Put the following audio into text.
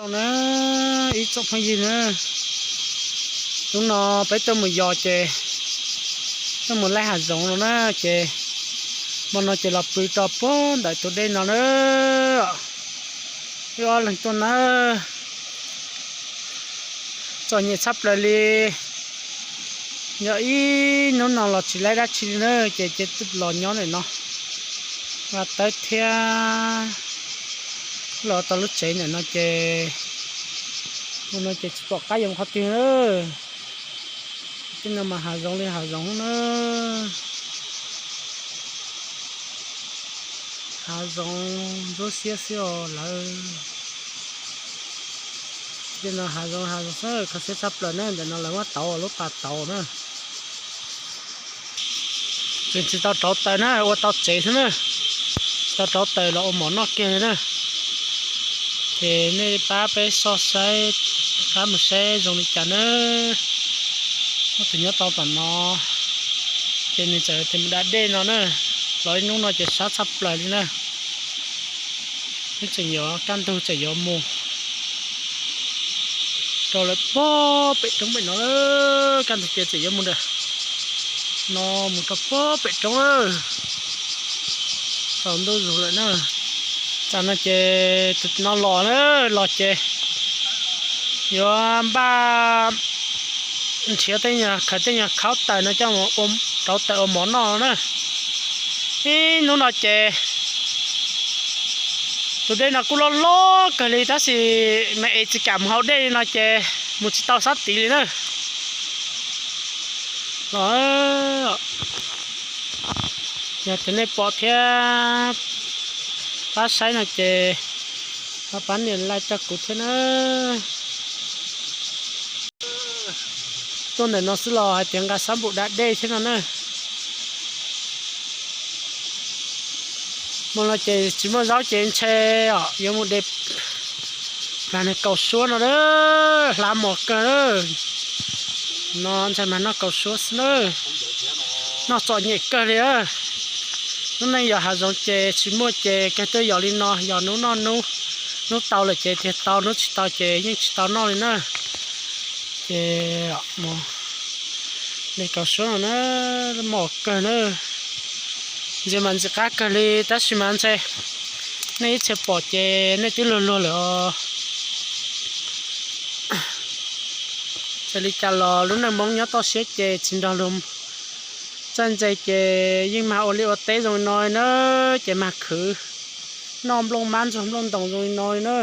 Na, ib tsoom phooj ywg na, hnub no peb tuaj mus yos ces tuaj mus laij hav zoov no na, ces hmo no ces los pw rau puag ntawm tus dej no na. Wb ob leeg tuaj na, txom nyem tshaj plaws li. Yog ib hnub no los tsis laij dab tsi li na, ces ces los nyob ntawm no, ua tawb thiab los tau lub tsev ntawm no ces, hnub no ces tsis pom qab yuav mus qhov twg na. Tej no mas hav zoov li hav zoov na. Hav zoov ntsuab xiab xwb os lawv. Tej no hav zoov hav zoov xwb, kho siab tshaj plaws na, ntawm no lawv muab tauv lub pas tauv na. Tseem tsis tau rauv taws na, ua tau tsev xwb na. Tsis tau rauv taws los ua mov noj kiag li na. Ces nej pab peb soj saib, pab mus saib zoo li cas na. Muaj tus nyob tau tom no, ces nws txawm tias mus da dej no na. Los ib hnub no ces sab tshaj plaws li na. Wb tseem yuav kaj ntug tseem yuav mus rau lawm puag pem roob pem no, kaj ntug ces tseem yuav mus ntawm no mus rau puag pem roob lawm. Tsaus ntuj zus lawm na. Tsam no ces tus no los na, los ces yuav npaj nrhiav tej nyuag, khawv tej nyuag khaub taws no coj mus rauv taws ua mov noj na. Ib hnub no ces tus dej no kuj loj loj kawg li tab sis mas es tsis kam mus hau dej li no ces mus tsis tau sab tid li na. Los, yog tias nej pom thiab pab saib no ces pab nias like rau kuv thiab na. Tuaj ntawm no xwb los hais tias nqa xab npum da dej thiab no na. Hmo no ces tsis muaj zaub ces ntshe os yuav mus de plag niag kaus suab no a, hlav mos kawg. No ntshe mas noj kaus suab xwb na. Noj txom nyem kawg li. Lub neej yos hav zoov ces tsis muaj ces kawg tuaj yos li no, yos hnub noj hnub, hnub tau lawm ces tiag tau, hnub tsis tau ces yeej tsis tau noj li na. Ces de kaus suab no na, mos kawg na. Ntxias mas ntxim qab kawg li tab sis mas ntshe nej ib txhia pom ces nej twb luag luag lawm os. Txawm li cas los lub neej Hmoob nyob toj siab ces tsis nrog luag txawj ntse ces yeej mag ua liaj ua teb zoo li no na, ces mag khwv noj nplooj mab ntxuag nplooj ntoos zoo li no li na.